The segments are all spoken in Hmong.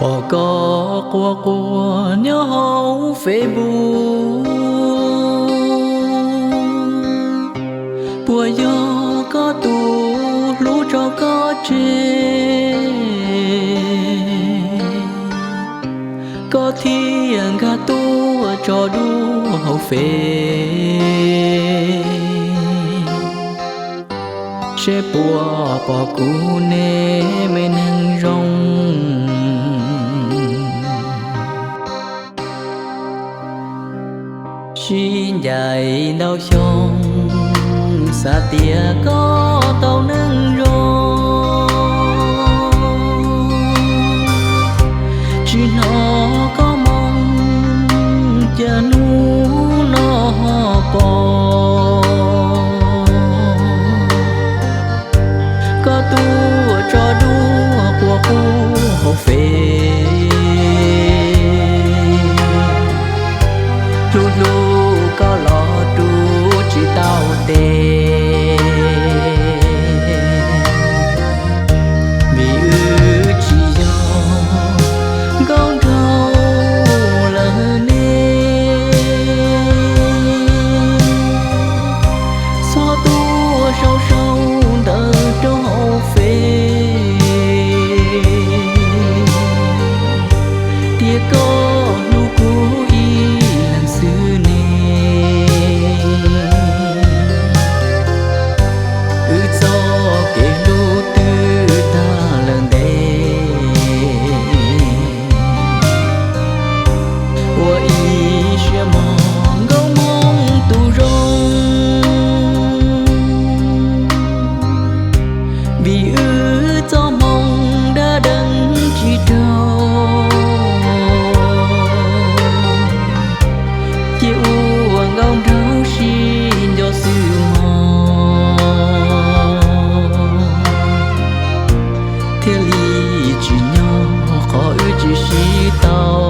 Pom koj quaj quaj nyob hauv Facebook, puas yog koj tus hlub tso koj tseg, koj thiaj nkag tuaj tso dua hauv Fev, seb puas pom kuv ne me neeg zoo. Sib ncaim ntau xyoo, xav tias koj tau neej zoo, tsis hnov koj moo, cas hnub no ho pom koj tuaj tso dua quaj quaj hauv Fev, hlub hlub koj los rub tsis tau tes, vim wb tsis yog nkauj nraug lawm ne. Txhob tuaj sau sau ntawv rau hauv Fev, tias koj hlub kuv ib leeg xwb ne. Wb txoj kev hlub twb tag lawm ntev, ua ib siab mog nkauj Hmoob tus zoo, vim wb txoj hmoo dab dees tsis raug, cia ua nkauj nraug sib nco xwb mog, thiaj li tsim nyog qhov wb tsis sib tau.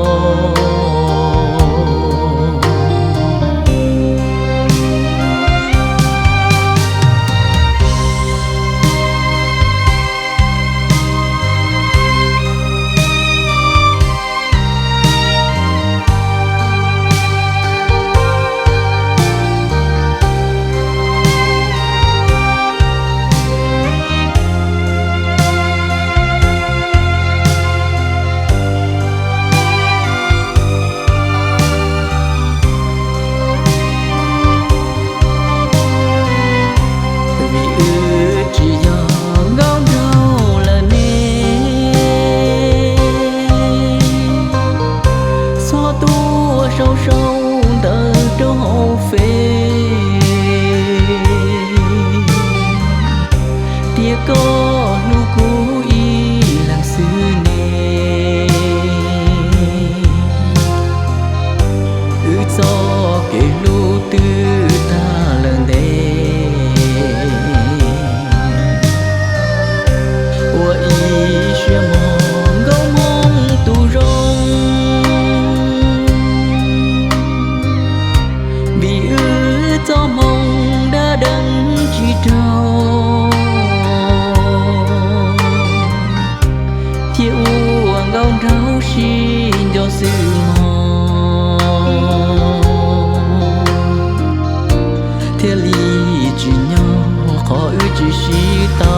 Vim wb tsis yog nkauj nraug lawm ne, txhob tuaj sau sau ntawv rau hauv Fev, tias koj hlub kuv ib leeg xwb ne. Wb txoj kev hlub twb tag lawm ntev, ua ib siab mog nkauj Hmoob tus zoo, vim wb txoj hmoo dab dees tsis raug, cia ua nkauj nraug sib nco xwb mog, thiaj li tsim nyog qhov wb tsis sib tau.